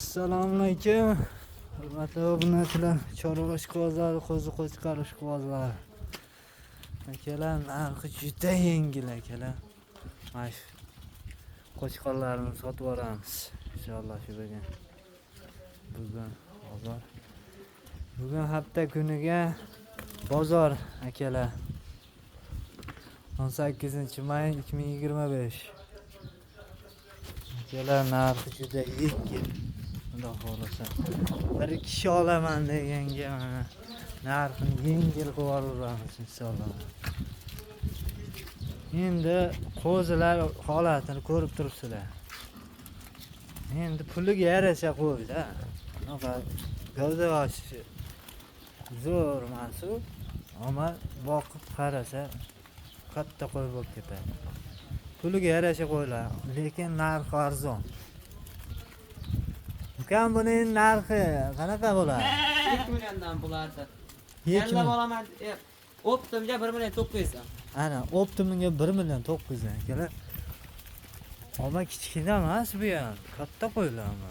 Assalomu alaykum. Hurmatli obunachilar, chorva ishqibozlari, qo'zi qo'chqor ishqibozlari. Akalar, narxi juda yengil akalar. Mana shu qo'chqorlarni sotib yuboramiz. Inshaalloh shu bugun. Bugun bozor. Bugun hafta kuniga bozor akalar. 18 may 2025. Akalar, narxi juda yengil. Xudo xohlasa. Bir kishi olaman deganga mana narxini yengil qilib yuboramiz inshaalloh. Endi qo'zilar holatini ko'rib turibsizlar. Endi puliga yarasha qo'yda. Bunaqa gavdasi zo'r emas u, ammo boqib qarasa katta qo'y bo'lib ketadi. Puliga yarasha qo'ylar, lekin narxi arzon. Ukam, buning narxi qanaqa bo'ladi? 2 milliondan bo'lardi. 2 Tanlab olaman. Оптом ga 1 million 900 dan. Ana, оптом ga 1 million 900 akalar. Ammo kichkina emas bu ham, katta qo'ylar ammo.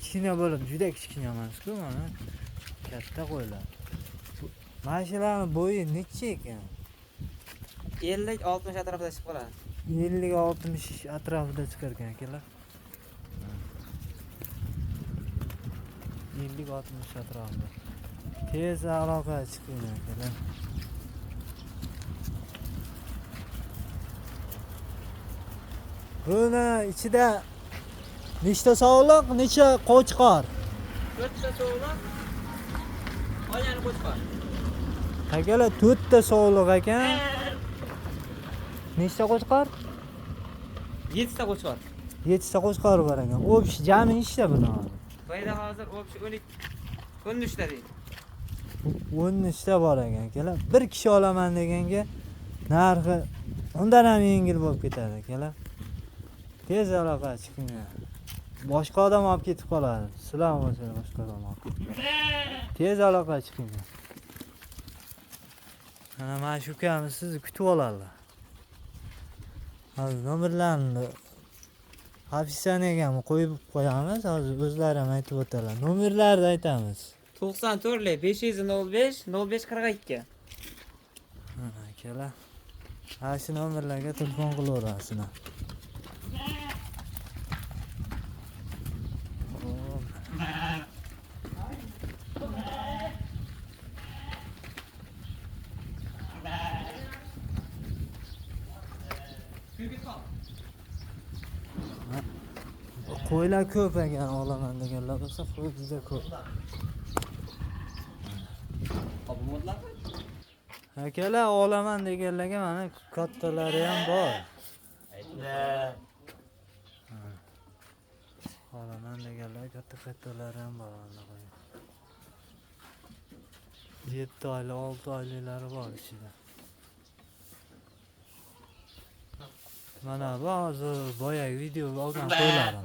Kichkina bo'lib, juda kichkina emas-ku, mana katta qo'ylar. Mana shularni bo'yi necha ekan? 50 60 atrofida chiqib qoladi. 50-60 atrofida chiqar ekan akalar. 50-60 atrofida. Tez aloqa chiqing akalar. Buni ichida nechta sovliq, necha qo'chqor? 4 ta sovliq. Qolgani qo'chqor. Akalar, 4 ta sovliq ekan. Nechta qo'chqor? 7 ta qo'chqor. 7 ta qo'chqor bor ekan. Общий jami nechta buni? Bu yerda hozir общий 12 13 ta deydi. 13 ta bor ekan akalar. Bir kishi olaman deganga narxi undan ham yengil bo'lib ketadi akalar. Tez aloqa chiqinglar. Boshqa odam olib ketib qoladi. Sizlar bo'lsa boshqa odam olib ketib qoladi. Tez aloqa chiqinglar. Mana shu ukamiz sizni kutib oladilar. Hozir nomerlarni описание ga qo'yib qo'yamiz. Hozir o'zlari ham aytib o'tadilar. Nomerlarni aytamiz. 94 505 05 42. Mana akalar. Mana shu nomerlarga telefon qilaverasizlar. Xo'p. Qo'ylar ko'p ekan, olaman deganlar bo'lsa, qo'y juda ko'p. Akalar, olaman deganlarga mana kattalari ham bor. Olaman deganlar katta kattalari ham bor. Mana qo'y. 7 oylik, 6 oyliklari bor ichida. Mana bu hozir boyagi video olgan qo'ylarim.